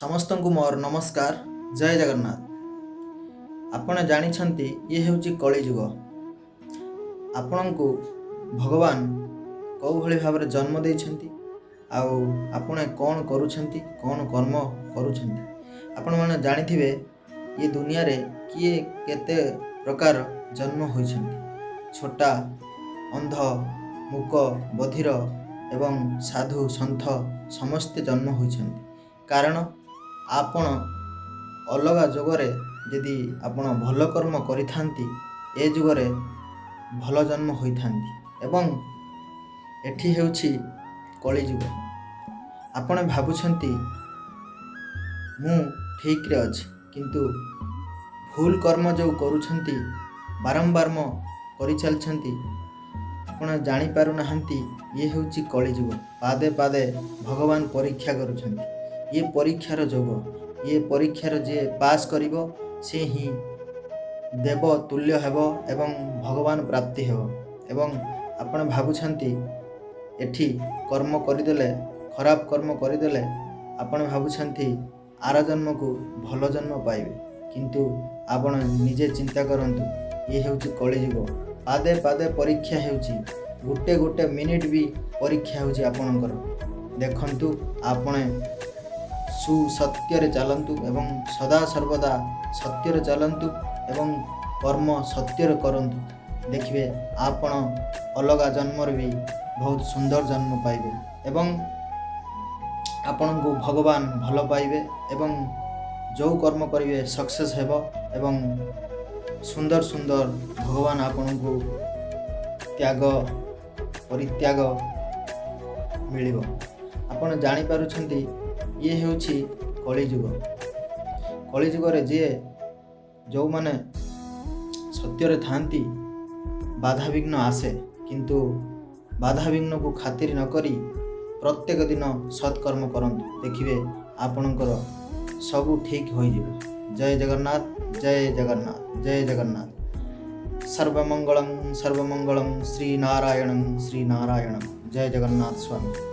ସମସ୍ତଙ୍କୁ ମୋର ନମସ୍କାର, ଜୟ ଜଗନ୍ନାଥ। ଆପଣ ଜାଣିଛନ୍ତି, ଇଏ ହେଉଛି କଳିଯୁଗ। ଆପଣଙ୍କୁ ଭଗବାନ କେଉଁଭଳି ଭାବରେ ଜନ୍ମ ଦେଇଛନ୍ତି ଆଉ ଆପଣ କ'ଣ କରୁଛନ୍ତି, କ'ଣ କର୍ମ କରୁଛନ୍ତି, ଆପଣମାନେ ଜାଣିଥିବେ। ଏ ଦୁନିଆରେ କିଏ କେତେ ପ୍ରକାର ଜନ୍ମ ହୋଇଛନ୍ତି। ଛୋଟା, ଅନ୍ଧ, ମୂକ, ବଧିର ଏବଂ ସାଧୁ ସନ୍ଥ ସମସ୍ତେ ଜନ୍ମ ହୋଇଛନ୍ତି। କାରଣ ଆପଣ ଅଲଗା ଯୁଗରେ ଯଦି ଆପଣ ଭଲ କର୍ମ କରିଥାନ୍ତି, ଏ ଯୁଗରେ ଭଲ ଜନ୍ମ ହୋଇଥାନ୍ତି ଏବଂ ଏଠି ହେଉଛି କଳିଯୁଗ। ଆପଣ ଭାବୁଛନ୍ତି ମୁଁ ଠିକରେ ଅଛି, କିନ୍ତୁ ଭୁଲ କର୍ମ ଯେଉଁ କରୁଛନ୍ତି, ବାରମ୍ବାର କରିଚାଲିଛନ୍ତି, ଆପଣ ଜାଣିପାରୁନାହାନ୍ତି। ଇଏ ହେଉଛି କଳିଯୁଗ। ପାଦେ ପାଦେ ଭଗବାନ ପରୀକ୍ଷା କରୁଛନ୍ତି। ଇଏ ପରୀକ୍ଷାର ଯୁଗ। ଇଏ ପରୀକ୍ଷାର ଯିଏ ପାସ୍ କରିବ, ସେ ହିଁ ଦେବ ତୁଲ୍ୟ ହେବ ଏବଂ ଭଗବାନ ପ୍ରାପ୍ତି ହେବ। ଏବଂ ଆପଣ ଭାବୁଛନ୍ତି ଏଠି କର୍ମ କରିଦେଲେ, ଖରାପ କର୍ମ କରିଦେଲେ, ଆପଣ ଭାବୁଛନ୍ତି ଆର ଜନ୍ମକୁ ଭଲ ଜନ୍ମ ପାଇବେ। କିନ୍ତୁ ଆପଣ ନିଜେ ଚିନ୍ତା କରନ୍ତୁ, ଇଏ ହେଉଛି କଳିଯୁଗ। ପାଦେ ପାଦେ ପରୀକ୍ଷା ହେଉଛି। ଗୋଟେ ଗୋଟେ ମିନିଟ୍ ବି ପରୀକ୍ଷା ହେଉଛି ଆପଣଙ୍କର। ଦେଖନ୍ତୁ, ଆପଣ ସୁସତ୍ୟରେ ଚାଲନ୍ତୁ ଏବଂ ସଦା ସର୍ବଦା ସତ୍ୟରେ ଚାଲନ୍ତୁ ଏବଂ କର୍ମ ସତ୍ୟରେ କରନ୍ତୁ। ଦେଖିବେ, ଆପଣ ଅଲଗା ଜନ୍ମରେ ବି ବହୁତ ସୁନ୍ଦର ଜନ୍ମ ପାଇବେ ଏବଂ ଆପଣଙ୍କୁ ଭଗବାନ ଭଲ ପାଇବେ ଏବଂ ଯେଉଁ କର୍ମ କରିବେ ସକ୍ସେସ୍ ହେବ ଏବଂ ସୁନ୍ଦର ସୁନ୍ଦର ଭଗବାନ ଆପଣଙ୍କୁ ତ୍ୟାଗ ପରିତ୍ୟାଗ ମିଳିବ। ଆପଣ ଜାଣିପାରୁଛନ୍ତି, ଇଏ ହେଉଛି କଳିଯୁଗ। କଳିଯୁଗରେ ଯିଏ ଯେଉଁମାନେ ସତ୍ୟରେ ଥାଆନ୍ତି, ବାଧାବିଘ୍ନ ଆସେ, କିନ୍ତୁ ବାଧାବିଘ୍ନକୁ ଖାତିର ନକରି ପ୍ରତ୍ୟେକ ଦିନ ସତ୍କର୍ମ କରନ୍ତୁ। ଦେଖିବେ, ଆପଣଙ୍କର ସବୁ ଠିକ୍ ହୋଇଯିବ। ଜୟ ଜଗନ୍ନାଥ, ଜୟ ଜଗନ୍ନାଥ, ଜୟ ଜଗନ୍ନାଥ। ସର୍ବମଙ୍ଗଳଂ ସର୍ବମଙ୍ଗଳଂ ଶ୍ରୀ ନାରାୟଣଂ ଶ୍ରୀ ନାରାୟଣଂ। ଜୟ ଜଗନ୍ନାଥ ସ୍ୱାମୀ।